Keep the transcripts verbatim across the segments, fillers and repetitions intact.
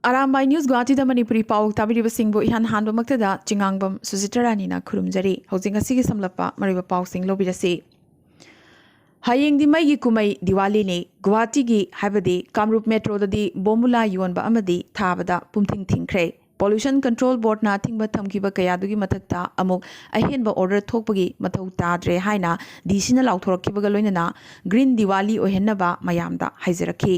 Arambai news ꯒꯨꯋꯥꯍꯥꯇꯤꯗ Manipuri ꯄꯥꯎ ꯇꯥꯕꯤꯔꯤꯕꯁꯤꯡꯕꯨ ꯏꯍꯥꯟ ꯍꯥꯟꯕꯃꯛꯇꯗ ꯆꯤꯉꯥꯡꯕꯝ ꯁꯨꯖꯤꯇ ꯔꯥꯅꯤꯅ ꯈꯨꯔꯨꯝꯖꯔꯤ꯫ ꯍꯧꯖꯤꯛ ꯉꯁꯤꯒꯤ ꯁꯝꯂꯞꯄ ꯃꯔꯨꯑꯣꯏꯕ ꯄꯥꯎꯁꯤꯡ ꯂꯧꯕꯤꯔꯁꯤ꯫ ꯍꯌꯦꯡꯗꯤ ꯃꯩꯒꯤ ꯀꯨꯝꯃꯩ ꯗꯤꯋꯥꯂꯤꯅꯤ꯫ ꯒꯨꯋꯥꯍꯥꯇꯤꯒꯤ, ꯍꯥꯏꯕꯗꯤ ꯀꯥꯃꯔꯨꯞ ꯃꯦꯇ꯭ꯔꯣꯗꯗꯤ ꯕꯣꯝꯕꯨꯂꯥ ꯌꯣꯟꯕ ꯑꯃꯗꯤ ꯊꯥꯕꯗ ꯄꯨꯝꯊꯤꯡ ꯊꯤꯡꯈ꯭ꯔꯦ꯫ ꯄꯣꯂꯨꯁꯟ ꯀꯟꯇ꯭ꯔꯣꯜ ꯕꯣꯔꯗꯅ ꯑꯊꯤꯡꯕ ꯊꯝꯈꯤꯕ ꯀꯌꯥꯗꯨꯒꯤ ꯃꯊꯛꯇ ꯑꯃꯨꯛ ꯑꯍꯦꯟꯕ ꯑꯣꯔꯗꯔ ꯊꯣꯛꯄꯒꯤ ꯃꯊꯧ ꯇꯥꯗ꯭ꯔꯦ ꯍꯥꯏꯅ ꯗꯤ ꯁꯤꯅ ꯂꯥꯎꯊꯣꯔꯛꯈꯤꯕꯒ ꯂꯣꯏꯅꯅ ꯒ꯭ꯔꯤꯟ ꯗꯤꯋꯥꯂꯤ ꯑꯣꯏꯍꯟꯅꯕ ꯃꯌꯥꯝꯗ ꯍꯥꯏꯖꯔꯛꯈꯤ꯫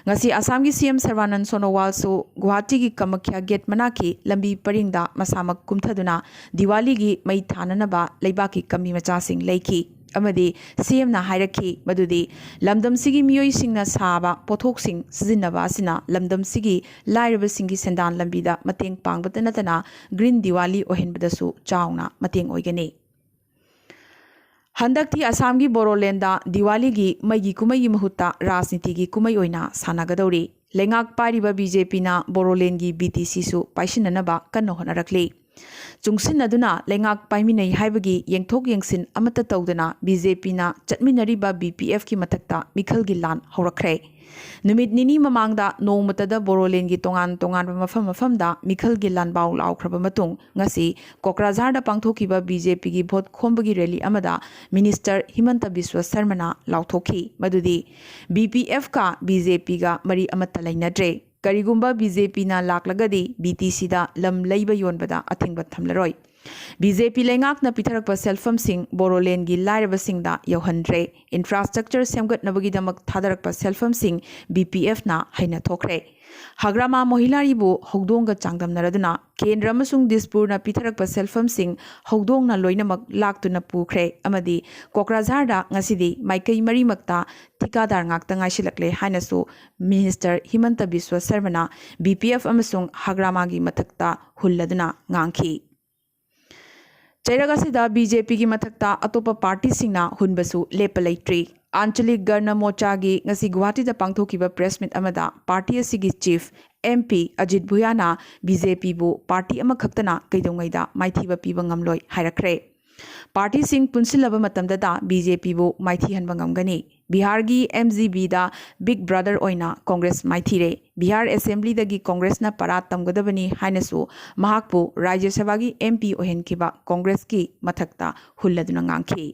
ꯉꯁꯤ ꯑꯁꯥꯝꯒꯤ ꯁꯤ ꯑꯦꯝ ꯁꯔꯕꯥꯅꯟꯗ ꯁꯣꯅꯣꯋꯥꯜꯁꯨ ꯒꯨꯋꯥꯍꯥꯇꯤꯒꯤ ꯀꯃꯈ꯭ꯌꯥ ꯒꯦꯠ ꯃꯅꯥꯛꯀꯤ ꯂꯝꯕꯤ ꯄꯔꯤꯡꯗ ꯃꯁꯥꯃꯛ ꯀꯨꯝꯊꯗꯨꯅ ꯗꯤꯋꯥꯂꯤꯒꯤ ꯃꯩ ꯊꯥꯅꯅꯕ ꯂꯩꯕꯥꯛꯀꯤ ꯀꯝꯃꯤ ꯃꯆꯥꯁꯤꯡ ꯂꯩꯈꯤ ꯑꯃꯗꯤ ꯁꯤ ꯑꯦꯝꯅ ꯍꯥꯏꯔꯛꯈꯤ ꯃꯗꯨꯗꯤ ꯂꯝꯗꯝꯁꯤꯒꯤ ꯃꯤꯑꯣꯏꯁꯤꯡꯅ ꯁꯥꯕ ꯄꯣꯠꯊꯣꯛꯁꯤꯡ ꯁꯤꯖꯤꯟꯅꯕ ꯑꯁꯤꯅ ꯂꯝꯗꯝꯁꯤꯒꯤ ꯂꯥꯏꯔꯕꯁꯤꯡꯒꯤ ꯁꯦꯟꯗꯥꯟ ꯂꯝꯕꯤꯗ ꯃꯇꯦꯡ ꯄꯥꯡꯕꯇ ꯅꯠꯇꯅ ꯒ꯭ꯔꯤꯟ ꯗꯤꯋꯥꯂꯤ ꯑꯣꯏꯍꯟꯕꯗꯁꯨ ꯆꯥꯎꯅ ꯃꯇꯦꯡ ꯑꯣꯏꯒꯅꯤ꯫ ꯍꯟꯗꯛꯇꯤ ꯑꯁꯥꯝꯒꯤ ꯕꯣꯔꯣꯂꯦꯟꯗ ꯗꯤꯋꯥꯂꯤꯒꯤ ꯃꯩꯒꯤ ꯀꯨꯝꯃꯩꯒꯤ ꯃꯍꯨꯠꯇ ꯔꯥꯖꯅꯤꯇꯤꯒꯤ ꯀꯨꯝꯃꯩ ꯑꯣꯏꯅ ꯁꯥꯟꯅꯒꯗꯧꯔꯤ꯫ ꯂꯩꯉꯥꯛ ꯄꯥꯏꯔꯤꯕ ꯕꯤ ꯖꯦ ꯄꯤꯅ ꯕꯣꯔꯣꯂꯦꯟꯒꯤ ꯕꯤ ꯇꯤ ꯁꯤꯁꯨ ꯄꯥꯏꯁꯤꯟꯅꯅꯕ ꯀꯟꯅ ꯍꯣꯠꯅꯔꯛꯂꯤ꯫ ꯆꯨꯡꯁꯤꯟꯅꯗꯨꯅ ꯂꯩꯉꯥꯛ ꯄꯥꯏꯃꯤꯟꯅꯩ ꯍꯥꯏꯕꯒꯤ ꯌꯦꯡꯊꯣꯛ ꯌꯦꯡꯁꯤꯟ ꯑꯃꯠꯇ ꯇꯧꯗꯅ ꯕꯤ ꯖꯦ ꯄꯤꯅ ꯆꯠꯃꯤꯟꯅꯔꯤꯕ ꯕꯤ ꯄꯤ ꯑꯦꯐꯀꯤ ꯃꯊꯛꯇ ꯃꯤꯈꯜꯒꯤ ꯂꯥꯟ ꯍꯧꯔꯛꯈ꯭ꯔꯦ꯫ ꯅꯨꯃꯤꯠ ꯅꯤꯅꯤ ꯃꯃꯥꯡꯗ ꯅꯣꯡꯃꯇꯗ ꯕꯣꯔꯣꯂꯦꯟꯒꯤ ꯇꯣꯉꯥꯟ ꯇꯣꯉꯥꯟꯕ ꯃꯐꯝ ꯃꯐꯝꯗ ꯃꯤꯈꯜꯒꯤ ꯂꯥꯟꯕꯥꯎ ꯂꯥꯎꯈ꯭ꯔꯕ ꯃꯇꯨꯡ ꯉꯁꯤ ꯀꯣꯀ꯭ꯔꯥꯖꯥꯔꯗ ꯄꯥꯡꯊꯣꯛꯈꯤꯕ ꯕꯤ ꯖꯦ ꯄꯤꯒꯤ ꯚꯣꯠ ꯈꯣꯝꯕꯒꯤ ꯔꯦꯂꯤ ꯑꯃꯗ ꯃꯤꯅꯤꯁꯇꯔ ꯍꯤꯃꯟꯇ ꯕꯤꯁ꯭ꯋ ꯁꯔꯃꯅ ꯂꯥꯎꯊꯣꯛꯈꯤ ꯃꯗꯨꯗꯤ ꯕꯤ ꯄꯤ ꯑꯦꯐꯀ ꯕꯤ ꯖꯦ ꯄꯤꯒ ꯃꯔꯤ ꯑꯃꯠꯇ ꯂꯩꯅꯗ꯭ꯔꯦ꯫ ꯀꯔꯤꯒꯨꯝꯕ ꯕꯤ ꯖꯦ ꯄꯤꯅ ꯂꯥꯛꯂꯒꯗꯤ ꯕꯤ ꯇꯤ ꯁꯤꯗ ꯂꯝ ꯂꯩꯕ ꯌꯣꯟꯕꯗ ꯑꯊꯤꯡꯕ ꯊꯝꯂꯔꯣꯏ꯫ ꯕꯤ ꯖꯦ ꯄꯤ ꯂꯩꯉꯥꯛꯅ ꯄꯤꯊꯔꯛꯄ ꯁꯦꯜꯐꯝꯁꯤꯡ ꯕꯣꯔꯣꯂꯦꯟꯒꯤ ꯂꯥꯏꯔꯕꯁꯤꯡꯗ ꯌꯧꯍꯟꯗ꯭ꯔꯦ꯫ ꯏꯟꯐ꯭ꯔꯥꯁ꯭ꯇ꯭ꯔꯛꯆꯔ ꯁꯦꯝꯒꯠꯅꯕꯒꯤꯗꯃꯛ ꯊꯥꯗꯔꯛꯄ ꯁꯦꯜꯐꯝꯁꯤꯡ ꯕꯤ ꯄꯤ ꯑꯦꯐꯅ ꯍꯩꯅ ꯊꯣꯛꯈ꯭ꯔꯦ꯫ ꯍꯒ꯭ꯔꯥꯃꯥ ꯃꯣꯍꯤꯂꯥꯔꯤꯕꯨ ꯍꯧꯗꯣꯡꯒ ꯆꯥꯡꯗꯝꯅꯔꯗꯨꯅ ꯀꯦꯟꯗ꯭ꯔ ꯑꯃꯁꯨꯡ ꯗꯤꯁꯄꯨꯔꯅ ꯄꯤꯊꯔꯛꯄ ꯁꯦꯜꯐꯝꯁꯤꯡ ꯍꯧꯗꯣꯡꯅ ꯂꯣꯏꯅꯃꯛ ꯂꯥꯛꯇꯨꯅ ꯄꯨꯈ꯭ꯔꯦ ꯑꯃꯗꯤ ꯀꯣꯀ꯭ꯔꯥꯖꯥꯔꯗ ꯉꯁꯤꯗꯤ ꯃꯥꯏꯀꯩ ꯃꯔꯤꯃꯛꯇ ꯊꯤꯀꯥꯗꯥꯔ ꯉꯥꯛꯇ ꯉꯥꯏꯁꯤꯜꯂꯛꯂꯦ ꯍꯥꯏꯅꯁꯨ minister ꯍꯤꯃꯟꯇ Visva ꯁꯔꯃꯅ B P F ꯑꯃꯁꯨꯡ ꯍꯒ꯭ꯔꯥꯃꯥꯒꯤ ꯃꯊꯛꯇ ꯍꯨꯜꯂꯗꯨꯅ ꯉꯥꯡꯈꯤ꯫ ꯆꯩꯔꯛ ꯑꯁꯤꯗ ꯕꯤ ꯖꯦ ꯄꯤꯒꯤ ꯃꯊꯛꯇ ꯑꯇꯣꯞꯄ ꯄꯥꯔꯇꯤꯁꯤꯡꯅ ꯍꯨꯟꯕꯁꯨ ꯂꯦꯞꯄ ꯂꯩꯇ꯭ꯔꯤ꯫ ꯑꯥꯟꯆꯂꯤꯛ ꯒꯔꯅ ꯃꯣꯔꯆꯥꯒꯤ ꯉꯁꯤ ꯒꯨꯋꯥꯍꯥꯇꯤꯗ ꯄꯥꯡꯊꯣꯛꯈꯤꯕ ꯄ꯭ꯔꯦꯁ ꯃꯤꯠ ꯑꯃꯗ ꯄꯥꯔꯇꯤ ꯑꯁꯤꯒꯤ ꯆꯤꯐ ꯑꯦꯝ ꯄꯤ ꯑꯖꯤꯠ ꯚꯨꯌꯥꯅ ꯕꯤ ꯖꯦ ꯄꯤꯕꯨ ꯄꯥꯔꯇꯤ ꯑꯃꯈꯛꯇꯅ ꯀꯩꯗꯧꯉꯩꯗ ꯃꯥꯏꯊꯤꯕ ꯄꯤꯕ ꯉꯝꯂꯣꯏ ꯍꯥꯏꯔꯛꯈ꯭ꯔꯦ꯫ ꯄꯥꯔꯇꯤꯁꯤꯡ ꯄꯨꯟꯁꯤꯜꯂꯕ ꯃꯇꯝꯗꯇ ꯕꯤ ꯖꯦ ꯄꯤꯕꯨ ꯃꯥꯏꯊꯤꯍꯟꯕ ꯉꯝꯒꯅꯤ꯫ ꯕꯤꯍꯥꯔꯒꯤ ꯑꯦꯝ ꯖꯤ ꯕꯤꯗ ꯕꯤꯒ ꯕ꯭ꯔꯗꯔ ꯑꯣꯏꯅ ꯀꯣꯡꯒ꯭ꯔꯦꯁ ꯃꯥꯏꯊꯤꯔꯦ꯫ ꯕꯤꯍꯥꯔ ꯑꯦꯁꯦꯝꯕ꯭ꯂꯤꯗꯒꯤ ꯀꯣꯡꯒ꯭ꯔꯦꯁꯅ ꯄꯔꯥ ꯇꯝꯒꯗꯕꯅꯤ ꯍꯥꯏꯅꯁꯨ ꯃꯍꯥꯛꯄꯨ ꯔꯥꯖ꯭ꯌ ꯁꯚꯥꯒꯤ ꯑꯦꯝ ꯄꯤ ꯑꯣꯏꯍꯟꯈꯤꯕ ꯀꯣꯡꯒ꯭ꯔꯦꯁꯀꯤ ꯃꯊꯛꯇ ꯍꯨꯜꯂꯗꯨꯅ ꯉꯥꯡꯈꯤ꯫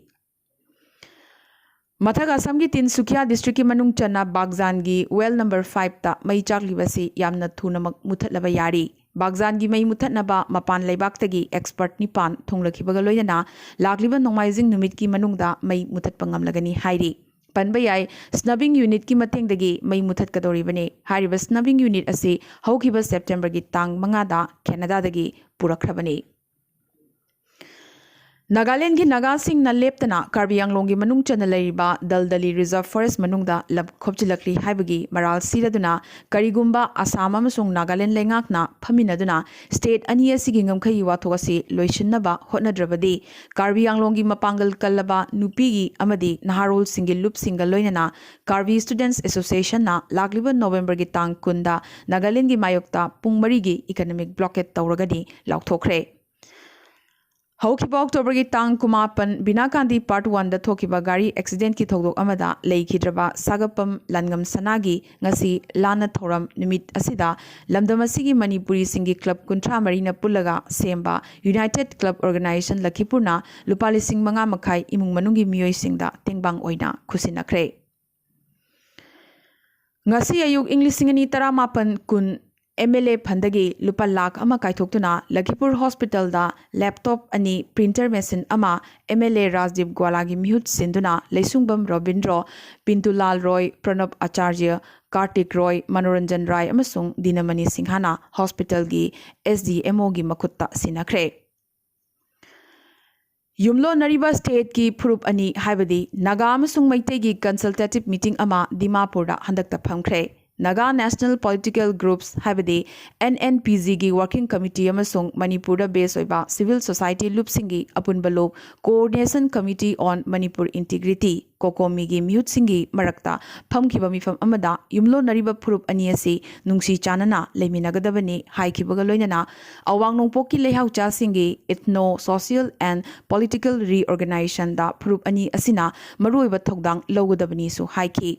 ꯃꯊꯛ ꯑꯁꯥꯝꯒꯤ ꯇꯤꯟꯁꯨꯀꯤꯌꯥ ꯗꯤꯁꯇ꯭ꯔꯤꯛꯀꯤ ꯃꯅꯨꯡ ꯆꯟꯅ ꯕꯥꯒꯖꯥꯟꯒꯤ ꯋꯦꯜ ꯅꯝꯕꯔ ꯐꯥꯏꯚꯇ ꯃꯩ ꯆꯥꯛꯂꯤꯕ ꯑꯁꯤ ꯌꯥꯝꯅ ꯊꯨꯅꯃꯛ ꯃꯨꯊꯠꯂꯕ ꯌꯥꯔꯤ꯫ ꯕꯥꯒꯖꯥꯟꯒꯤ ꯃꯩ ꯃꯨꯊꯠꯅꯕ ꯃꯄꯥꯟ ꯂꯩꯕꯥꯛꯇꯒꯤ ꯑꯦꯛꯁꯄꯔꯠ ꯅꯤꯄꯥꯟ ꯊꯨꯡꯂꯈꯤꯕꯒ ꯂꯣꯏꯅꯅ ꯂꯥꯛꯂꯤꯕ ꯅꯣꯡꯃꯥꯏꯖꯤꯡ ꯅꯨꯃꯤꯠꯀꯤ ꯃꯅꯨꯡꯗ ꯃꯩ ꯃꯨꯊꯠꯄ ꯉꯝꯂꯒꯅꯤ ꯍꯥꯏꯔꯤ꯫ ꯄꯟꯕ ꯌꯥꯏ, ꯁ꯭ꯅꯕꯤꯡ ꯌꯨꯅꯤꯠꯀꯤ ꯃꯇꯦꯡꯗꯒꯤ ꯃꯩ ꯃꯨꯊꯠꯀꯗꯧꯔꯤꯕꯅꯤ꯫ ꯍꯥꯏꯔꯤꯕ ꯁ꯭ꯅꯕꯤꯡ ꯌꯨꯅꯤꯠ ꯑꯁꯤ ꯍꯧꯈꯤꯕ ꯁꯦꯞꯇꯦꯝꯕꯔꯒꯤ ꯇꯥꯡ ꯃꯉꯥꯗ ꯀꯦꯅꯗꯥꯗꯒꯤ ꯄꯨꯔꯛꯈ꯭ꯔꯕꯅꯤ꯫ ꯅꯥꯒꯥꯂꯦꯟꯗꯒꯤ ꯅꯥꯒꯥꯁꯤꯡꯅ ꯂꯦꯞꯇꯅ ꯀꯥꯔꯕꯤ ꯑꯪꯂꯣꯡꯒꯤ ꯃꯅꯨꯡ ꯆꯟꯅ ꯂꯩꯔꯤꯕ ꯗꯜꯗꯂꯤ ꯔꯤꯖꯔꯚ ꯐꯣꯔꯦꯁ ꯃꯅꯨꯡꯗ ꯂꯝ ꯈꯣꯞꯆꯤꯜꯂꯛꯂꯤ ꯍꯥꯏꯕꯒꯤ ꯃꯔꯥꯜ ꯁꯤꯔꯗꯨꯅ ꯀꯔꯤꯒꯨꯝꯕ ꯑꯁꯥꯝ ꯑꯃꯁꯨꯡ ꯅꯥꯒꯥꯂꯦꯟꯗ ꯂꯩꯉꯥꯛꯅ ꯐꯝꯃꯤꯟꯅꯗꯨꯅ ꯁ꯭ꯇꯦꯠ ꯑꯅꯤ ꯑꯁꯤꯒꯤ ꯉꯝꯈꯩꯒꯤ ꯋꯥꯊꯣꯛ ꯑꯁꯤ ꯂꯣꯏꯁꯤꯟꯅꯕ ꯍꯣꯠꯅꯗ꯭ꯔꯕꯗꯤ ꯀꯥꯔꯕꯤ ꯑꯪꯂꯣꯡꯒꯤ ꯃꯄꯥꯡꯒꯜ ꯀꯜꯂꯕ ꯅꯨꯄꯤꯒꯤ ꯑꯃꯗꯤ ꯅꯍꯥꯔꯣꯜꯁꯤꯡꯒꯤ ꯂꯨꯞꯁꯤꯡꯒ ꯂꯣꯏꯅꯅ ꯀꯥꯔꯕꯤ ꯁ꯭ꯇꯨꯗꯦꯟꯠꯁ ꯑꯦꯁꯣꯁꯤꯌꯦꯁꯟꯅ ꯂꯥꯛꯂꯤꯕ ꯅꯣꯕꯦꯝꯕꯔꯒꯤ ꯇꯥꯡ ꯀꯨꯟꯗ ꯅꯥꯒꯥꯂꯦꯟꯗꯒꯤ ꯃꯥꯌꯣꯛꯇ ꯄꯨꯡ ꯃꯔꯤꯒꯤ ꯏꯀꯅꯣꯃꯤꯛ ꯕ꯭ꯂꯣꯀꯦꯗ ꯇꯧꯔꯒꯅꯤ ꯂꯥꯎꯊꯣꯛꯈ꯭ꯔꯦ꯫ ꯍꯧꯈꯤꯕ ꯑꯣꯛꯇꯣꯕꯔꯒꯤ ꯇꯥꯡ ꯀꯨꯟꯃꯥꯄꯟ ꯕꯤꯅꯥꯀꯥꯟꯗꯤ ꯄꯥꯔꯠ ꯋꯥꯟꯗ ꯊꯣꯛꯈꯤꯕ ꯒꯥꯔꯤ ꯑꯦꯛꯁꯤꯗꯦꯟꯠꯀꯤ ꯊꯧꯗꯣꯛ ꯑꯃꯗ ꯂꯩꯈꯤꯗ꯭ꯔꯕ ꯁꯥꯒꯞꯄꯝ ꯂꯥꯟꯉꯝ ꯁꯅꯥꯒꯤ ꯉꯁꯤ ꯂꯥꯟꯅ ꯊꯧꯔꯝ ꯅꯨꯃꯤꯠ ꯑꯁꯤꯗ ꯂꯝꯗꯝ ꯑꯁꯤꯒꯤ ꯃꯅꯤꯄꯨꯔꯤꯁꯤꯡꯒꯤ ꯀ꯭ꯂꯕ ꯀꯨꯟꯊ꯭ꯔꯥ ꯃꯔꯤꯅ ꯄꯨꯜꯂꯒ ꯁꯦꯝꯕ ꯌꯨꯅꯥꯏꯇꯦꯗ ꯀ꯭ꯂꯕ ꯑꯣꯔꯒꯅꯥꯏꯖꯦꯁꯟ ꯂꯈꯤꯄꯨꯔꯅ ꯂꯨꯄꯥ ꯂꯤꯁꯤꯡ ꯃꯉꯥ ꯃꯈꯥꯏ ꯏꯃꯨꯡ ꯃꯅꯨꯡꯒꯤ ꯃꯤꯑꯣꯏꯁꯤꯡꯗ ꯇꯦꯡꯕꯥꯡ ꯑꯣꯏꯅ ꯈꯨꯠꯁꯤꯟꯅꯈ꯭ꯔꯦ꯫ ꯉꯁꯤ ꯑꯌꯨꯛ ꯏꯪ ꯂꯤꯁꯤꯡ ꯑꯅꯤ ꯇꯔꯥꯃꯥꯄꯟ ꯀꯨꯟ ꯑꯦꯝ ꯑꯦꯜ ꯑꯦ ꯐꯟꯗꯒꯤ ꯂꯨꯄꯥ ꯂꯥꯈ ꯑꯃ ꯀꯥꯏꯊꯣꯛꯇꯨꯅ ꯂꯈꯤꯄꯨꯔ ꯍꯣꯁꯄꯤꯇꯥꯜꯗ ꯂꯦꯞꯇꯣꯞ ꯑꯅꯤ, ꯄ꯭ꯔꯤꯟꯇꯔ ꯃꯦꯁꯤꯟ ꯑꯃ, ꯑꯦꯝ ꯑꯦꯜ ꯑꯦ ꯔꯥꯖꯗꯤꯞ ꯒ꯭ꯋꯥꯂꯥꯒꯤ ꯃꯤꯍꯨꯠ ꯁꯤꯟꯗꯨꯅ ꯂꯩꯁꯨꯡꯕꯝ ꯔꯣꯕꯤꯟꯗ꯭ꯔꯣ, ꯄꯤꯟꯇꯨꯂꯥꯜ ꯔꯣꯏ, ꯄ꯭ꯔꯅꯕ ꯑꯆꯥꯔꯖ꯭ꯌ, ꯀꯥꯔꯇꯤꯛ ꯔꯣꯏ, ꯃꯅꯣꯔꯟꯖꯟ ꯔꯥꯏ ꯑꯃꯁꯨꯡ ꯗꯤꯅꯃꯅꯤ ꯁꯤꯡꯍꯅ ꯍꯣꯁꯄꯤꯇꯥꯜꯒꯤ ꯑꯦꯁ ꯗꯤ ꯑꯦꯝ ꯑꯣꯒꯤ ꯃꯈꯨꯠꯇ ꯁꯤꯟꯅꯈ꯭ꯔꯦ꯫ ꯌꯨꯝꯂꯣꯟꯅꯔꯤꯕ ꯁ꯭ꯇꯦꯠꯀꯤ ꯐꯨꯔꯨꯞ ꯑꯅꯤ, ꯍꯥꯏꯕꯗꯤ ꯅꯥꯒꯥ ꯑꯃꯁꯨꯡ ꯃꯩꯇꯩꯒꯤ ꯀꯟꯁꯜꯇꯦꯇꯤꯚ ꯃꯤꯇꯤꯡ ꯑꯃ ꯗꯤꯃꯥꯄꯨꯔꯗ ꯍꯟꯗꯛꯇ ꯐꯝꯈ꯭ꯔꯦ꯫ Naga National Political Groups ꯍꯥꯏꯕꯗꯤ N N P G ꯒꯤ working committee ꯑꯃꯁꯨꯡ ꯃꯅꯤꯄꯨꯔꯗ base ꯑꯣꯏꯕ civil society ꯂꯨꯞꯁꯤꯡꯒꯤ ꯑꯄꯨꯟꯕ ꯂꯨꯞ Coordination Committee on Manipur Integrity, COCOMI ꯒꯤ ꯃꯤꯍꯨꯠꯁꯤꯡꯒꯤ ꯃꯔꯛꯇ ꯐꯝꯈꯤꯕ ꯃꯤꯐꯝ ꯑꯃꯗ ꯌꯨꯝꯂꯣꯟꯅꯔꯤꯕ ꯐꯨꯔꯨꯞ ꯑꯅꯤ ꯑꯁꯤ ꯅꯨꯡꯁꯤ ꯆꯥꯟꯅꯅ ꯂꯩꯃꯤꯟꯅꯒꯗꯕꯅꯤ ꯍꯥꯏꯈꯤꯕꯒ ꯂꯣꯏꯅꯅ ꯑꯋꯥꯡ ꯅꯣꯡꯄꯣꯛꯀꯤ ꯂꯩꯍꯥꯎꯆꯥꯁꯤꯡꯒꯤ ethno social and political reorganization ꯗ ꯐꯨꯔꯨꯞ ꯑꯅꯤ ꯑꯁꯤꯅ ꯃꯔꯨꯑꯣꯏꯕ ꯊꯧꯗꯥꯡ ꯂꯧꯒꯗꯕꯅꯤꯁꯨ ꯍꯥꯏꯈꯤ꯫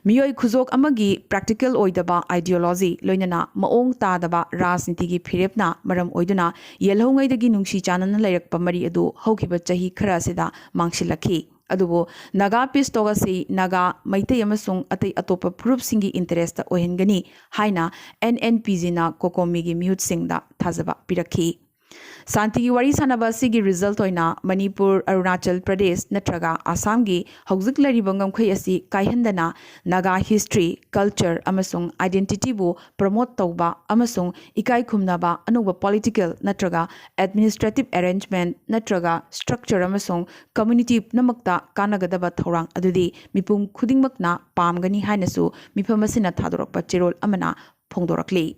ꯃꯤꯑꯣꯏ ꯈꯨꯖꯣꯛ ꯑꯃꯒꯤ practical ꯑꯣꯏꯗꯕ ideology ꯂꯣꯏꯅꯅ ꯃꯑꯣꯡ ꯇꯥꯗꯕ ꯔꯥꯖꯅꯤꯇꯤꯒꯤ ꯐꯤꯔꯦꯞꯅ ꯃꯔꯝ ꯑꯣꯏꯗꯨꯅ ꯌꯦꯜꯍꯧꯉꯩꯗꯒꯤ ꯅꯨꯡꯁꯤ ꯆꯥꯟꯅꯅ ꯂꯩꯔꯛꯄ ꯃꯔꯤ ꯑꯗꯨ ꯍꯧꯈꯤꯕ ꯆꯍꯤ ꯈꯔ ꯑꯁꯤꯗ ꯃꯥꯡꯁꯤꯜꯂꯛꯈꯤ꯫ ꯑꯗꯨꯕꯨ ꯅꯥꯒꯥ peace talk ꯑꯁꯤ ꯅꯥꯒꯥ, ꯃꯩꯇꯩ ꯑꯃꯁꯨꯡ ꯑꯇꯩ ꯑꯇꯣꯞꯄ ꯐꯨꯔꯨꯞꯁꯤꯡꯒꯤ interest ꯑꯣꯏꯍꯟꯒꯅꯤ ꯍꯥꯏꯅ N N P G ꯅ COCOMI ꯒꯤ ꯃꯤꯍꯨꯠꯁꯤꯡꯗ ꯊꯥꯖꯕ ꯄꯤꯔꯛꯈꯤ꯫ ꯁꯥꯟꯇꯤꯒꯤ ꯋꯥꯔꯤ ꯁꯥꯟꯅꯕ ꯑꯁꯤꯒꯤ result ꯑꯣꯏꯅ ꯃꯅꯤꯄꯨꯔ, ꯑꯔꯨꯅꯥꯆꯜ ꯄ꯭ꯔꯗꯦꯁ ꯅꯠꯇ꯭ꯔꯒ ꯑꯁꯥꯝꯒꯤ ꯍꯧꯖꯤꯛ ꯂꯩꯔꯤꯕ ꯉꯝꯈꯩ ꯑꯁꯤ ꯀꯥꯏꯍꯟꯗꯅ ꯅꯥꯒꯥ history, culture ꯑꯃꯁꯨꯡ identity ꯕꯨ promote ꯇꯧꯕ ꯑꯃꯁꯨꯡ ꯏꯀꯥꯏ ꯈꯨꯝꯅꯕ ꯑꯅꯧꯕ political ꯅꯠꯇ꯭ꯔꯒ administrative arrangement ꯅꯠꯇ꯭ꯔꯒ structure ꯑꯃꯁꯨꯡ community ꯄꯨꯝꯅꯃꯛꯇ ꯀꯥꯟꯅꯒꯗꯕ ꯊꯧꯔꯥꯡ ꯑꯗꯨꯗꯤ ꯃꯤꯄꯨꯝ ꯈꯨꯗꯤꯡꯃꯛꯅ ꯄꯥꯝꯒꯅꯤ ꯍꯥꯏꯅꯁꯨ ꯃꯤꯐꯝ ꯑꯁꯤꯅ ꯊꯥꯗꯣꯔꯛꯄ ꯆꯦꯔꯣꯜ ꯑꯃꯅ ꯐꯣꯡꯗꯣꯔꯛꯂꯤ꯫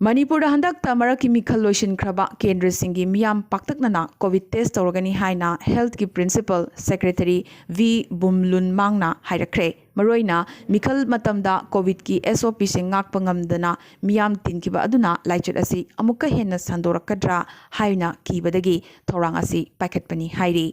ꯃꯅꯤꯄꯨꯔꯗ ꯍꯟꯗꯛꯇ ꯃꯔꯛꯀꯤ ꯃꯤꯈꯜ ꯂꯣꯏꯁꯤꯟꯈ꯭ꯔꯕ ꯀꯦꯟꯗ꯭ꯔꯁꯤꯡꯒꯤ ꯃꯤꯌꯥꯝ ꯄꯥꯛꯇꯛꯅꯅ COVID test ꯇꯧꯔꯒꯅꯤ ꯍꯥꯏꯅ health ꯀꯤ principal secretary V ꯕꯨꯝꯂꯨꯟꯃꯥꯡꯅ ꯍꯥꯏꯔꯛꯈ꯭ꯔꯦ꯫ ꯃꯔꯨꯑꯣꯏꯅ ꯃꯤꯈꯜ ꯃꯇꯝꯗ COVID ꯀꯤ S O P ꯁꯤꯡ ꯉꯥꯛꯄ ꯉꯝꯗꯅ ꯃꯤꯌꯥꯝ ꯇꯤꯟꯈꯤꯕ ꯑꯗꯨꯅ ꯂꯥꯏꯆꯠ ꯑꯁꯤ ꯑꯃꯨꯛꯀ ꯍꯦꯟꯅ ꯁꯟꯗꯣꯔꯛꯀꯗ꯭ꯔꯥ ꯍꯥꯏꯅ ꯀꯤꯕꯗꯒꯤ ꯊꯧꯔꯥꯡ ꯑꯁꯤ ꯄꯥꯏꯈꯠꯄꯅꯤ ꯍꯥꯏꯔꯤ꯫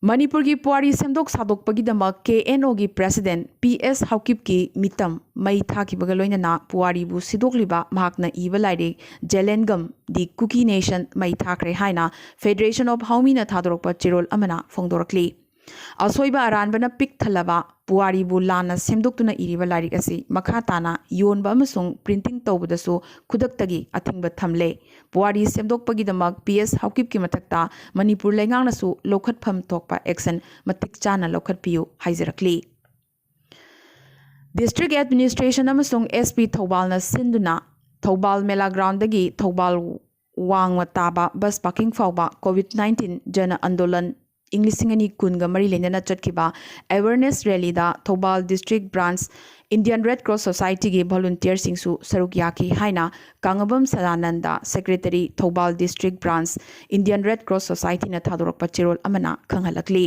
ꯃꯅꯤꯄꯨꯔꯒꯤ ꯄꯨꯋꯥꯔꯤ ꯁꯦꯝꯗꯣꯛ ꯁꯥꯗꯣꯛꯄꯒꯤꯗꯃꯛ K N O ꯒꯤ president P S ꯍꯥꯎꯀꯤꯞꯀꯤ ꯃꯤꯇꯝ ꯃꯩ ꯊꯥꯈꯤꯕꯒ ꯂꯣꯏꯅꯅ ꯄꯨꯋꯥꯔꯤꯕꯨ ꯁꯤꯗꯣꯛꯂꯤꯕ ꯃꯍꯥꯛꯅ ꯏꯕ ꯂꯥꯏꯔꯤꯛ Zalengam, The Kuki Nation ꯃꯩ ꯊꯥꯈ꯭ꯔꯦ ꯍꯥꯏꯅ Federation of Haomina ꯊꯥꯗꯣꯔꯛꯄ ꯆꯦꯔꯣꯜ ꯑꯃꯅ ꯐꯣꯡꯗꯣꯔꯛꯂꯤ꯫ ꯑꯁꯣꯏꯕ ꯑꯔꯥꯟꯕꯅ ꯄꯤꯛ ꯊꯜꯂꯕ ꯄꯨꯋꯥꯔꯤꯕꯨ ꯂꯥꯟꯅ ꯁꯦꯝꯗꯣꯛꯇꯨꯅ ꯏꯔꯤꯕ ꯂꯥꯏꯔꯤꯛ ꯑꯁꯤ ꯃꯈꯥ ꯇꯥꯅ ꯌꯣꯟꯕ ꯑꯃꯁꯨꯡ printing ꯇꯧꯕꯗꯁꯨ ꯈꯨꯗꯛꯇꯒꯤ ꯑꯊꯤꯡꯕ ꯊꯝꯂꯦ꯫ ꯄꯨꯋꯥꯔꯤ ꯁꯦꯝꯗꯣꯛꯄꯒꯤꯗꯃꯛ P S ꯍꯥꯎꯀꯤꯞꯀꯤ ꯃꯊꯛꯇ ꯃꯅꯤꯄꯨꯔ ꯂꯩꯉꯥꯛꯅꯁꯨ ꯂꯧꯈꯠꯐꯝ ꯊꯣꯛꯄ action ꯃꯇꯤꯛ ꯆꯥꯅ ꯂꯧꯈꯠꯄꯤꯌꯨ ꯍꯥꯏꯖꯔꯛꯂꯤ꯫ District Administration ꯑꯃꯁꯨꯡ S P ꯊꯧꯕꯥꯜꯅ ꯁꯤꯟꯗꯨꯅ ꯊꯧꯕꯥꯜ ꯃꯦꯂꯥ ground ꯗꯒꯤ ꯊꯧꯕꯥꯜ ꯋꯥꯡꯃ ꯇꯥꯕ bus parking ꯐꯥꯎꯕ COVID nineteen ꯖꯅ ꯑꯟꯗꯣꯂꯟ ꯏꯪ ꯂꯤꯁꯤꯡ ꯑꯅꯤ ꯀꯨꯟꯒ ꯃꯔꯤ ꯂꯩꯅꯅ ꯆꯠꯈꯤꯕ ꯑꯦꯋꯦꯔꯅꯦꯁ ꯔꯦꯂꯤꯗ Thoubal district branch Indian red cross ꯁꯣꯁꯥꯏꯇꯤꯒꯤ ꯚꯣꯂꯨꯟꯇꯤꯌꯔꯁꯤꯡꯁꯨ ꯁꯔꯨꯛ ꯌꯥꯈꯤ ꯍꯥꯏꯅ Kangabam Sadananda, secretary, Thoubal district branch Indian red cross ꯁꯣꯁꯥꯏꯇꯤꯅ ꯊꯥꯗꯣꯔꯛꯄ ꯆꯦꯔꯣꯜ ꯑꯃꯅ ꯈꯪꯍꯜꯂꯛꯂꯤ꯫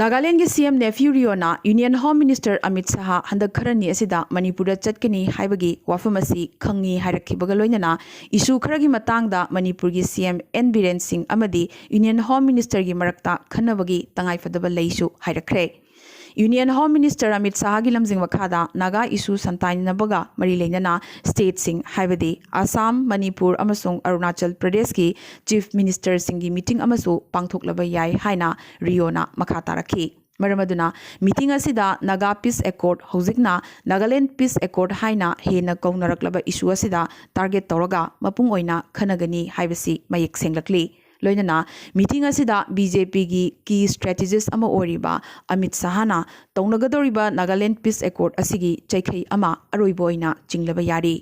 ꯅꯥꯒꯥꯂꯦꯟꯒꯤ ꯁꯤ ꯑꯦꯝ ꯅꯦꯐ꯭ꯌꯨ ꯔꯤꯑꯣꯅ union home minister Amit Shah ꯍꯟꯗꯛ ꯈꯔꯅꯤ ꯑꯁꯤꯗ ꯃꯅꯤꯄꯨꯔꯗ ꯆꯠꯀꯅꯤ ꯍꯥꯏꯕꯒꯤ ꯋꯥꯐꯝ ꯑꯁꯤ ꯈꯪꯉꯤ ꯍꯥꯏꯔꯛꯈꯤꯕꯒ ꯂꯣꯏꯅꯅ ꯏꯁꯨ ꯈꯔꯒꯤ ꯃꯇꯥꯡꯗ ꯃꯅꯤꯄꯨꯔꯒꯤ ꯁꯤ ꯑꯦꯝ ꯑꯦꯟ ꯕꯤꯔꯦꯟ ꯁꯤꯡ ꯑꯃꯗꯤ ꯌꯨꯅꯤꯌꯟ ꯍꯣꯝ ꯃꯤꯅꯤꯁꯇꯔꯒꯤ ꯃꯔꯛꯇ ꯈꯟꯅꯕꯒꯤ ꯇꯉꯥꯏꯐꯗꯕ ꯂꯩꯁꯨ ꯍꯥꯏꯔꯛꯈ꯭ꯔꯦ꯫ ꯌꯨꯅꯤꯌꯟ ꯍꯣꯝ ꯃꯤꯅꯤꯁꯇꯔ ꯑꯃꯤꯠ ꯁꯍꯥꯒꯤ ꯂꯝꯖꯤꯡ ꯃꯈꯥꯗ ꯅꯥꯒꯥ ꯏꯁꯨ ꯁꯟꯇꯥꯏꯅꯕꯒ ꯃꯔꯤ ꯂꯩꯅꯅ ꯁ꯭ꯇꯦꯠꯁꯤꯡ ꯍꯥꯏꯕꯗꯤ ꯑꯁꯥꯝ, ꯃꯅꯤꯄꯨꯔ ꯑꯃꯁꯨꯡ ꯑꯔꯨꯅꯥꯆꯜ ꯄ꯭ꯔꯗꯦꯁꯀꯤ ꯆꯤꯐ ꯃꯤꯅꯤꯁꯇꯔꯁꯤꯡꯒꯤ ꯃꯤꯇꯤꯡ ꯑꯃꯁꯨ ꯄꯥꯡꯊꯣꯛꯂꯕ ꯌꯥꯏ ꯍꯥꯏꯅ ꯔꯤꯑꯣꯅ ꯃꯈꯥ ꯇꯥꯔꯛꯈꯤ꯫ ꯃꯔꯝ ꯑꯗꯨꯅ ꯃꯤꯇꯤꯡ ꯑꯁꯤꯗ ꯅꯥꯒꯥ ꯄꯤꯁ ꯑꯦꯀꯣꯔꯗ, ꯍꯧꯖꯤꯛꯅ ꯅꯥꯒꯥꯂꯦꯟꯗ ꯄꯤꯁ ꯑꯦꯀꯣꯔꯗ ꯍꯥꯏꯅ ꯍꯦꯟꯅ ꯀꯧꯅꯔꯛꯂꯕ ꯏꯁꯨ ꯑꯁꯤꯗ ꯇꯥꯔꯒꯦꯠ ꯇꯧꯔꯒ ꯃꯄꯨꯡ ꯑꯣꯏꯅ ꯈꯟꯅꯒꯅꯤ ꯍꯥꯏꯕꯁꯤ ꯃꯌꯦꯛ ꯁꯦꯡꯂꯛꯂꯤ꯫ ꯂꯣꯏꯅꯅ ꯃꯤꯇꯤꯡ ꯑꯁꯤꯗ ꯕꯤ ꯖꯦ ꯄꯤꯒꯤ ꯀꯤ ꯁ꯭ꯇ꯭ꯔꯦꯇꯦꯖꯤꯁ ꯑꯃ ꯑꯣꯏꯔꯤꯕ ꯑꯃꯤꯠ ꯁꯍꯥꯅ ꯇꯧꯅꯒꯗꯧꯔꯤꯕ ꯅꯥꯒꯥꯂꯦꯟꯗ ꯄꯤꯁ ꯑꯦꯀꯣꯔꯗ ꯑꯁꯤꯒꯤ ꯆꯩꯈꯩ ꯑꯃ ꯑꯔꯣꯏꯕ ꯑꯣꯏꯅ ꯆꯤꯡꯂꯕ ꯌꯥꯔꯤ꯫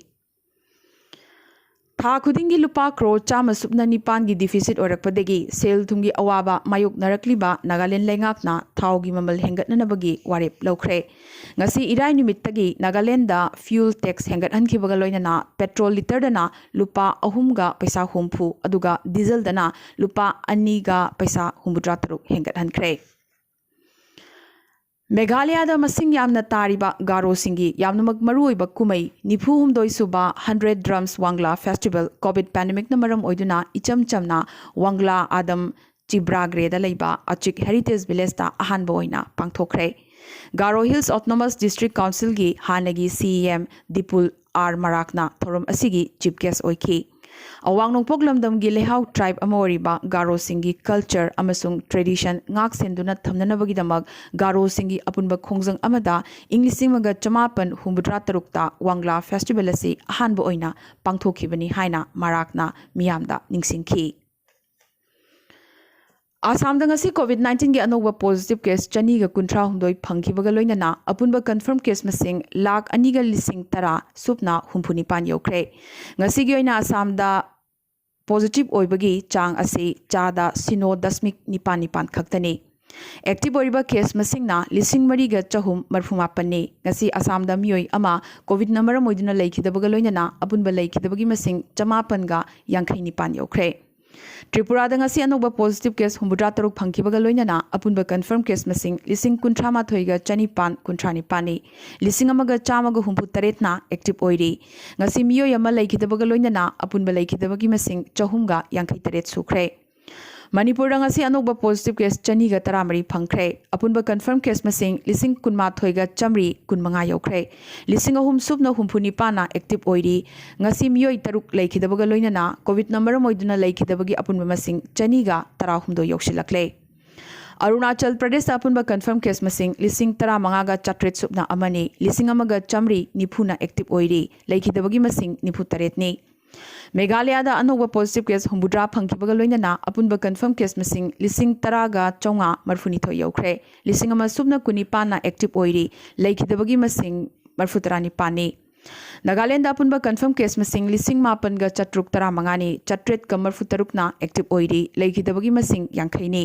ꯊꯥ ꯈꯨꯗꯤꯡꯒꯤ ꯂꯨꯄꯥ ꯀ꯭ꯔꯣꯔ ꯆꯥꯝꯃ ꯁꯨꯞꯅ ꯅꯤꯄꯥꯟꯒꯤ ꯗꯤꯐꯤꯁꯤꯠ ꯑꯣꯏꯔꯛꯄꯗꯒꯤ ꯁꯦꯜ ꯊꯨꯝꯒꯤ ꯑꯋꯥꯕ ꯃꯥꯌꯣꯛꯅꯔꯛꯂꯤꯕ ꯅꯥꯒꯥꯂꯦꯟ ꯂꯩꯉꯥꯛꯅ ꯊꯥꯎꯒꯤ ꯃꯃꯜ ꯍꯦꯟꯒꯠꯅꯅꯕꯒꯤ ꯋꯥꯔꯦꯞ ꯂꯧꯈ꯭ꯔꯦ꯫ ꯉꯁꯤ ꯏꯔꯥꯏ ꯅꯨꯃꯤꯠꯇꯒꯤ ꯅꯥꯒꯥꯂꯦꯟꯗ ꯐ꯭ꯌꯨꯜ ꯇꯦꯛꯁ ꯍꯦꯟꯒꯠꯍꯟꯈꯤꯕꯒ ꯂꯣꯏꯅꯅ ꯄꯦꯇ꯭ꯔꯣꯜ ꯂꯤꯇꯔꯗꯅ ꯂꯨꯄꯥ ꯑꯍꯨꯝꯒ ꯄꯩꯁꯥ ꯍꯨꯝꯐꯨ, ꯑꯗꯨꯒ ꯗꯤꯖꯜꯗꯅ ꯂꯨꯄꯥ ꯑꯅꯤꯒ ꯄꯩꯁꯥ ꯍꯨꯝꯐꯨꯇꯔꯥ ꯇꯔꯨꯛ ꯍꯦꯟꯒꯠꯍꯟꯈ꯭ꯔꯦ꯫ ꯃꯦꯘꯥꯂꯌꯥꯗ ꯃꯁꯤꯡ ꯌꯥꯝꯅ ꯇꯥꯔꯤꯕ ꯒꯥꯔꯣꯁꯤꯡꯒꯤ ꯌꯥꯝꯅꯃꯛ ꯃꯔꯨꯑꯣꯏꯕ ꯀꯨꯝꯍꯩ ꯅꯤꯐꯨ ꯍꯨꯝꯗꯣꯏ ꯁꯨꯕ ꯍꯟꯗ꯭ꯔꯦꯠ ꯗ꯭ꯔꯝꯁ ꯋꯥꯡꯂꯥ ꯐꯦꯁꯇꯤꯚꯦꯜ ꯀꯣꯚꯤꯗ ꯄꯦꯟꯗꯦꯃꯤꯛꯅ ꯃꯔꯝ ꯑꯣꯏꯗꯨꯅ ꯏꯆꯝ ꯆꯝꯅ ꯋꯥꯡꯂꯥ ꯑꯥꯗꯝ ꯆꯤꯕ꯭ꯔꯥꯒ꯭ꯔꯦꯗ ꯂꯩꯕ ꯑꯆꯤꯛ ꯍꯦꯔꯤꯇꯦꯖ ꯚꯤꯂꯦꯖꯇ ꯑꯍꯥꯟꯕ ꯑꯣꯏꯅ ꯄꯥꯡꯊꯣꯛꯈ꯭ꯔꯦ꯫ ꯒꯥꯔꯣ ꯍꯤꯜꯁ ꯑꯣꯇꯣꯅꯣꯃꯁ ꯗꯤꯁꯇ꯭ꯔꯤꯛ ꯀꯥꯎꯟꯁꯤꯜꯒꯤ ꯍꯥꯟꯅꯒꯤ ꯁꯤ ꯏ ꯑꯦꯝ ꯗꯤꯄꯨꯜ ꯑꯥꯔ ꯃꯔꯥꯛꯅ ꯊꯧꯔꯝ ꯑꯁꯤꯒꯤ ꯆꯤꯐ ꯒꯦꯁ ꯑꯣꯏꯈꯤ꯫ ꯑꯋꯥꯡ ꯅꯣꯡꯄꯣꯛ ꯂꯝꯗꯝꯒꯤ ꯂꯩꯍꯥꯎ ꯇ꯭ꯔꯥꯏꯕ ꯑꯃ ꯑꯣꯏꯔꯤꯕ ꯒꯥꯔꯣꯁꯤꯡꯒꯤ ꯀꯜꯆꯔ ꯑꯃꯁꯨꯡ ꯇ꯭ꯔꯦꯗꯤꯁꯟ ꯉꯥꯛ ꯁꯦꯟꯗꯨꯅ ꯊꯝꯅꯅꯕꯒꯤꯗꯃꯛ ꯒꯥꯔꯣꯁꯤꯡꯒꯤ ꯑꯄꯨꯟꯕ ꯈꯣꯡꯖꯪ ꯑꯃꯗ ꯏꯪ ꯂꯤꯁꯤꯡ ꯑꯃꯒ ꯆꯃꯥꯄꯟ ꯍꯨꯝꯐꯨꯇꯔꯥ ꯇꯔꯨꯛꯇ ꯋꯥꯡꯂꯥ ꯐꯦꯁꯇꯤꯚꯦꯜ ꯑꯁꯤ ꯑꯍꯥꯟꯕ ꯑꯣꯏꯅ ꯄꯥꯡꯊꯣꯛꯈꯤꯕꯅꯤ ꯍꯥꯏꯅ ꯃꯔꯥꯛꯅ ꯃꯤꯌꯥꯝꯗ ꯅꯤꯡꯁꯤꯡꯈꯤ꯫ ꯑꯁꯥꯝꯗ ꯉꯁꯤ ꯀꯣꯚꯤꯗ ꯅꯥꯏꯟꯇꯤꯟꯒꯤ ꯑꯅꯧꯕ ꯄꯣꯖꯤꯇꯤꯚ ꯀꯦꯁ ꯆꯅꯤꯒ ꯀꯨꯟꯊ꯭ꯔꯥ ꯍꯨꯝꯗꯣꯏ ꯐꯪꯈꯤꯕꯒ ꯂꯣꯏꯅꯅ ꯑꯄꯨꯟꯕ ꯀꯟꯐꯔꯝ ꯀꯦꯁ ꯃꯁꯤꯡ ꯂꯥꯈ ꯑꯅꯤꯒ ꯂꯤꯁꯤꯡ ꯇꯔꯥ ꯁꯨꯞꯅ ꯍꯨꯝꯐꯨ ꯅꯤꯄꯥꯟ ꯌꯧꯈ꯭ꯔꯦ꯫ ꯉꯁꯤꯒꯤ ꯑꯣꯏꯅ ꯑꯁꯥꯝꯗ ꯄꯣꯖꯤꯇꯤꯚ ꯑꯣꯏꯕꯒꯤ ꯆꯥꯡ ꯑꯁꯤ ꯆꯥꯗ ꯁꯤꯅꯣ ꯗꯁꯃꯤꯛ ꯅꯤꯄꯥꯟ ꯅꯤꯄꯥꯟ ꯈꯛꯇꯅꯤ꯫ ꯑꯦꯛꯇꯤꯚ ꯑꯣꯏꯔꯤꯕ ꯀꯦꯁ ꯃꯁꯤꯡꯅ ꯂꯤꯁꯤꯡ ꯃꯔꯤꯒ ꯆꯍꯨꯝ ꯃꯔꯐꯨ ꯃꯥꯄꯟꯅꯤ꯫ ꯉꯁꯤ ꯑꯁꯥꯝꯗ ꯃꯤꯑꯣꯏ ꯑꯃ ꯀꯣꯚꯤꯗꯅ ꯃꯔꯝ ꯑꯣꯏꯗꯨꯅ ꯂꯩꯈꯤꯗꯕꯒ ꯂꯣꯏꯅꯅ ꯑꯄꯨꯟꯕ ꯂꯩꯈꯤꯗꯕꯒꯤ ꯃꯁꯤꯡ ꯆꯃꯥꯄꯟꯒ ꯌꯥꯡꯈꯩ ꯅꯤꯄꯥꯟ ꯌꯧꯈ꯭ꯔꯦ꯫ ꯇ꯭ꯔꯤꯄꯨꯔꯥꯗ ꯉꯁꯤ ꯑꯅꯧꯕ ꯄꯣꯖꯤꯇꯤꯚ ꯀꯦꯁ ꯍꯨꯝꯐꯨꯇꯔꯥ ꯇꯔꯨꯛ ꯐꯪꯈꯤꯕꯒ ꯂꯣꯏꯅꯅ ꯑꯄꯨꯟꯕ ꯀꯟꯐꯔꯝ ꯀꯦꯁ ꯃꯁꯤꯡ ꯂꯤꯁꯤꯡ ꯀꯨꯟꯊ꯭ꯔꯥ ꯃꯥꯊꯣꯏꯒ ꯆꯅꯤꯄꯥꯟ ꯀꯨꯟꯊ꯭ꯔꯥ ꯅꯤꯄꯥꯟꯅꯤ꯫ ꯂꯤꯁꯤꯡ ꯑꯃꯒ ꯆꯥꯝꯃꯒ ꯍꯨꯝꯐꯨ ꯇꯔꯦꯠꯅ ꯑꯦꯛꯇꯤꯚ ꯑꯣꯏꯔꯤ꯫ ꯉꯁꯤ ꯃꯤꯑꯣꯏ ꯑꯃ ꯂꯩꯈꯤꯗꯕꯒ ꯂꯣꯏꯅꯅ ꯑꯄꯨꯟꯕ ꯂꯩꯈꯤꯗꯕꯒꯤ ꯃꯁꯤꯡ ꯆꯍꯨꯝꯒ ꯌꯥꯡꯈꯩ ꯇꯔꯦꯠ ꯁꯨꯈ꯭ꯔꯦ꯫ ꯃꯅꯤꯄꯨꯔꯗ ꯉꯁꯤ ꯑꯅꯧꯕ ꯄꯣꯖꯤꯇꯤꯚ ꯀꯦꯁ ꯆꯅꯤꯒ ꯇꯔꯥꯃꯔꯤ ꯐꯪꯈ꯭ꯔꯦ꯫ ꯑꯄꯨꯟꯕ ꯀꯟꯐꯔꯝ ꯀꯦꯁ ꯃꯁꯤꯡ ꯂꯤꯁꯤꯡ ꯀꯨꯟꯃꯥꯊꯣꯏꯒ ꯆꯥꯝꯃꯔꯤ ꯀꯨꯟꯃꯉꯥ ꯌꯧꯈ꯭ꯔꯦ꯫ ꯂꯤꯁꯤꯡ ꯑꯍꯨꯝ ꯁꯨꯞꯅ ꯍꯨꯝꯐꯨ ꯅꯤꯄꯥꯟꯅ ꯑꯦꯛꯇꯤꯚ ꯑꯣꯏꯔꯤ꯫ ꯉꯁꯤ ꯃꯤꯑꯣꯏ ꯇꯔꯨꯛ ꯂꯩꯈꯤꯗꯕꯒ ꯂꯣꯏꯅꯅ ꯀꯣꯚꯤꯗ ꯃꯔꯝ ꯑꯣꯏꯗꯨꯅ ꯂꯩꯈꯤꯗꯕꯒꯤ ꯑꯄꯨꯟꯕ ꯃꯁꯤꯡ ꯆꯅꯤꯒ ꯇꯔꯥꯍꯨꯝꯗꯣꯏ ꯌꯧꯁꯤꯜꯂꯛꯂꯦ꯫ ꯑꯔꯨꯅꯥꯆꯜ ꯄ꯭ꯔꯗꯦꯁꯇ ꯑꯄꯨꯟꯕ ꯀꯟꯐꯔꯝ ꯀꯦꯁ ꯃꯁꯤꯡ ꯂꯤꯁꯤꯡ ꯇꯔꯥꯃꯉꯥꯒ ꯆꯥꯇ꯭ꯔꯦꯠ ꯁꯨꯞꯅ ꯑꯃꯅꯤ꯫ ꯂꯤꯁꯤꯡ ꯑꯃꯒ ꯆꯥꯝꯃꯔꯤ ꯅꯤꯐꯨꯅ ꯑꯦꯛꯇꯤꯚ ꯑꯣꯏꯔꯤ꯫ ꯂꯩꯈꯤꯗꯕꯒꯤ ꯃꯁꯤꯡ ꯅꯤꯐꯨ ꯇꯔꯦꯠꯅꯤ꯫ ꯃꯦꯘꯥꯂꯌꯥꯗ ꯑꯅꯧꯕ ꯄꯣꯖꯤꯇꯤꯚ ꯀꯦꯁ ꯍꯨꯝꯐꯨꯇꯔꯥ ꯐꯪꯈꯤꯕꯒ ꯂꯣꯏꯅꯅ ꯑꯄꯨꯟꯕ ꯀꯟꯐꯔꯝ ꯀꯦꯁ ꯃꯁꯤꯡ ꯂꯤꯁꯤꯡ ꯇꯔꯥꯒ ꯆꯥꯝꯃꯉꯥ ꯃꯔꯐꯨꯅꯤꯊꯣꯏ ꯌꯧꯈ꯭ꯔꯦ꯫ ꯂꯤꯁꯤꯡ ꯑꯃ ꯁꯨꯞꯅ ꯀꯨꯟꯅꯤꯄꯥꯟꯅ ꯑꯦꯛꯇꯤꯚ ꯑꯣꯏꯔꯤ꯫ ꯂꯩꯈꯤꯗꯕꯒꯤ ꯃꯁꯤꯡ ꯃꯔꯐꯨ ꯇꯔꯥꯅꯤꯄꯥꯟꯅꯤ꯫ ꯅꯥꯒꯥꯂꯦꯟꯗ ꯑꯄꯨꯟꯕ ꯀꯟꯐꯔꯝ ꯀꯦꯁ ꯃꯁꯤꯡ ꯂꯤꯁꯤꯡ ꯃꯥꯄꯟꯒ ꯆꯥꯇ꯭ꯔꯨꯛ ꯇꯔꯥꯃꯉꯥꯅꯤ꯫ ꯆꯥꯇ꯭ꯔꯦꯠꯀ ꯃꯔꯐꯨ ꯇꯔꯨꯛꯅ ꯑꯦꯛꯇꯤꯚ ꯑꯣꯏꯔꯤ꯫ ꯂꯩꯈꯤꯗꯕꯒꯤ ꯃꯁꯤꯡ ꯌꯥꯡꯈꯩꯅꯤ꯫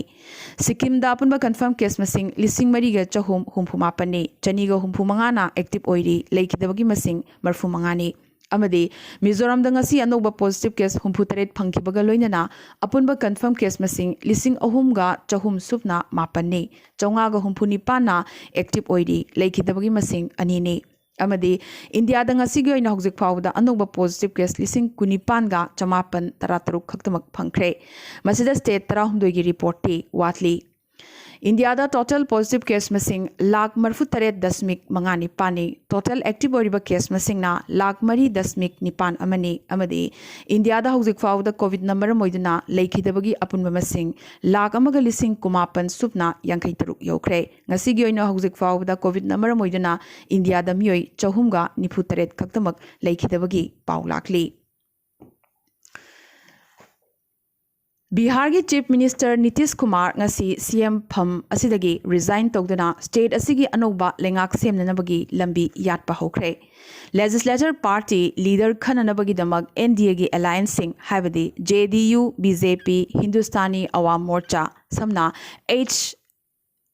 ꯁꯤꯛꯀꯤꯝꯗ ꯑꯄꯨꯟꯕ ꯀꯟꯐꯔꯝ ꯀꯦꯁ ꯃꯁꯤꯡ ꯂꯤꯁꯤꯡ ꯃꯔꯤꯒ ꯆꯍꯨꯝ ꯍꯨꯝꯐꯨ ꯃꯥꯄꯟꯅꯤ꯫ ꯆꯅꯤꯒ ꯍꯨꯝꯐꯨ ꯃꯉꯥꯅ ꯑꯦꯛꯇꯤꯚ ꯑꯣꯏꯔꯤ꯫ ꯂꯩꯈꯤꯗꯕꯒꯤ ꯃꯁꯤꯡ ꯃꯔꯐꯨ ꯃꯉꯥꯅꯤ꯫ ꯑꯃꯗꯤ ꯃꯤꯖꯣꯔꯥꯝꯗ ꯉꯁꯤ ꯑꯅꯧꯕ ꯄꯣꯖꯤꯇꯤꯚ ꯀꯦꯁ ꯍꯨꯝꯐꯨ ꯇꯔꯦꯠ ꯐꯪꯈꯤꯕꯒ ꯂꯣꯏꯅꯅ ꯑꯄꯨꯟꯕ ꯀꯟꯐꯔꯝ ꯀꯦꯁ ꯃꯁꯤꯡ ꯂꯤꯁꯤꯡ ꯑꯍꯨꯝꯒ ꯆꯍꯨꯝ ꯁꯨꯞꯅ ꯃꯥꯄꯟꯅꯤ꯫ ꯆꯥꯝꯃꯉꯥꯒ ꯍꯨꯝꯐꯨ ꯅꯤꯄꯥꯟꯅ ꯑꯦꯛꯇꯤꯚ ꯑꯣꯏꯔꯤ꯫ ꯂꯩꯈꯤꯗꯕꯒꯤ ꯃꯁꯤꯡ ꯑꯅꯤꯅꯤ꯫ ꯑꯃꯗꯤ ꯏꯟꯗꯤꯌꯥꯗ ꯉꯁꯤꯒꯤ ꯑꯣꯏꯅ ꯍꯧꯖꯤꯛ ꯐꯥꯎꯕꯗ ꯑꯅꯧꯕ ꯄꯣꯖꯤꯇꯤꯚ ꯀꯦꯁ ꯂꯤꯁꯤꯡ ꯀꯨꯟꯅꯤꯄꯥꯟꯒ ꯆꯃꯥꯄꯟ ꯇꯔꯥꯇꯔꯨꯛ ꯈꯛꯇꯃꯛ ꯐꯪꯈ꯭ꯔꯦ꯫ ꯃꯁꯤꯗ ꯁ꯭ꯇꯦꯠ ꯇꯔꯥꯍꯨꯝꯗꯣꯏꯒꯤ ꯔꯤꯄꯣꯔꯠꯇꯤ ꯋꯥꯠꯂꯤ꯫ ꯏꯟꯗꯤꯌꯥꯗ ꯇꯣꯇꯦꯜ ꯄꯣꯖꯤꯇꯤꯚ ꯀꯦꯁ ꯃꯁꯤꯡ ꯂꯥꯈ ꯃꯔꯐꯨ ꯇꯔꯦꯠ ꯗꯁꯃꯤꯛ ꯃꯉꯥ ꯅꯤꯄꯥꯟꯅꯤ꯫ ꯇꯣꯇꯦꯜ ꯑꯦꯛꯇꯤꯚ ꯑꯣꯏꯔꯤꯕ ꯀꯦꯁ ꯃꯁꯤꯡꯅ ꯂꯥꯈ ꯃꯔꯤ ꯗꯁꯃꯤꯛ ꯅꯤꯄꯥꯟ ꯑꯃꯅꯤ꯫ ꯑꯃꯗꯤ ꯏꯟꯗꯤꯌꯥꯗ ꯍꯧꯖꯤꯛ ꯐꯥꯎꯕꯗ ꯀꯣꯚꯤꯗꯅ ꯃꯔꯝ ꯑꯣꯏꯗꯨꯅ ꯂꯩꯈꯤꯗꯕꯒꯤ ꯑꯄꯨꯟꯕ ꯃꯁꯤꯡ ꯂꯥꯈ ꯑꯃꯒ ꯂꯤꯁꯤꯡ ꯀꯨꯟꯃꯥꯄꯟ ꯁꯨꯞꯅ ꯌꯥꯡꯈꯩ ꯇꯔꯨꯛ ꯌꯧꯈ꯭ꯔꯦ꯫ ꯉꯁꯤꯒꯤ ꯑꯣꯏꯅ ꯍꯧꯖꯤꯛ ꯐꯥꯎꯕꯗ ꯀꯣꯚꯤꯗꯅ ꯃꯔꯝ ꯑꯣꯏꯗꯨꯅ ꯏꯟꯗꯤꯌꯥꯗ ꯃꯤꯑꯣꯏ ꯆꯍꯨꯝꯒ ꯅꯤꯐꯨ ꯇꯔꯦꯠ ꯈꯛꯇꯃꯛ ꯂꯩꯈꯤꯗꯕꯒꯤ ꯄꯥꯎ ꯂꯥꯛꯂꯤ꯫ ꯕꯤꯍꯥꯔꯒꯤ Chief Minister ꯅꯤꯇꯤꯁ ꯀꯨꯃꯥꯔ ꯉꯁꯤ C M ꯐꯝ ꯑꯁꯤꯗꯒꯤ resign ꯇꯧꯗꯨꯅ state ꯑꯁꯤꯒꯤ ꯑꯅꯧꯕ ꯂꯩꯉꯥꯛ ꯁꯦꯝꯅꯅꯕꯒꯤ ꯂꯝꯕꯤ ꯌꯥꯠꯄ ꯍꯧꯈ꯭ꯔꯦ꯫ Legislature party leader ꯈꯟꯅꯅꯕꯒꯤꯗꯃꯛ N D A ꯒꯤ alliance ꯁꯤꯡ, ꯍꯥꯏꯕꯗꯤ J D U, B J P, Hindustani ꯑꯋꯥꯝ ꯃꯣꯔꯆꯥ, ꯁꯝꯅ H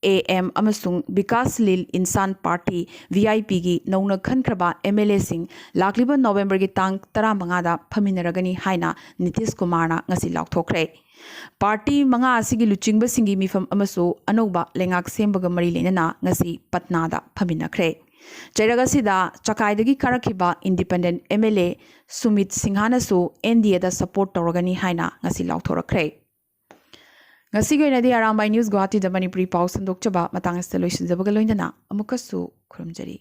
A M ꯑꯃꯁꯨꯡ Vikassheel Insaan party, V I P ꯒꯤ ꯅꯧꯅ ꯈꯟꯈ꯭ꯔꯕ M L A ꯁꯤꯡ ꯂꯥꯛꯂꯤꯕ ꯅꯣꯕꯦꯝꯕꯔꯒꯤ ꯇꯥꯡ ꯇꯔꯥꯃꯉꯥꯗ ꯐꯝꯃꯤꯟꯅꯔꯒꯅꯤ ꯍꯥꯏꯅ ꯅꯤꯇꯤꯁ ꯀꯨꯃꯥꯔꯅ ꯉꯁꯤ ꯂꯥꯎꯊꯣꯛꯈ꯭ꯔꯦ꯫ ꯄꯥꯔꯇꯤ ꯃꯉꯥ ꯑꯁꯤꯒꯤ ꯂꯨꯆꯤꯡꯕꯁꯤꯡꯒꯤ ꯃꯤꯐꯝ ꯑꯃꯁꯨ ꯑꯅꯧꯕ ꯂꯩꯉꯥꯛ ꯁꯦꯝꯕꯒ ꯃꯔꯤ ꯂꯩꯅꯅ ꯉꯁꯤ ꯄꯠꯅꯥꯗ ꯐꯝꯃꯤꯟꯅꯈ꯭ꯔꯦ꯫ ꯆꯩꯔꯛ ꯑꯁꯤꯗ ꯆꯀꯥꯏꯗꯒꯤ ꯀꯥꯔꯛꯈꯤꯕ independent M L A Sumit ꯁꯤꯡꯍꯥꯅꯁꯨ N D A the support ꯇꯧꯔꯒꯅꯤ ꯍꯥꯏꯅ ꯉꯁꯤ ꯂꯥꯎꯊꯣꯔꯛꯈ꯭ꯔꯦ꯫ ꯉꯁꯤꯒꯤ ꯑꯣꯏꯅꯗꯤ ꯑꯔꯥꯝꯕꯥꯏ News ꯒꯨꯋꯥꯍꯥꯇꯤꯗ ꯃꯅꯤꯄꯨꯔꯤ ꯄꯥꯎ ꯁꯟꯗꯣꯛꯆꯕ ꯃꯇꯥꯡ ꯑꯁꯤꯗ ꯂꯣꯏꯁꯤꯟꯖꯕꯒ ꯂꯣꯏꯅꯅ ꯑꯃꯨꯛꯀꯁꯨ ꯈꯨꯔꯨꯝꯖꯔꯤ꯫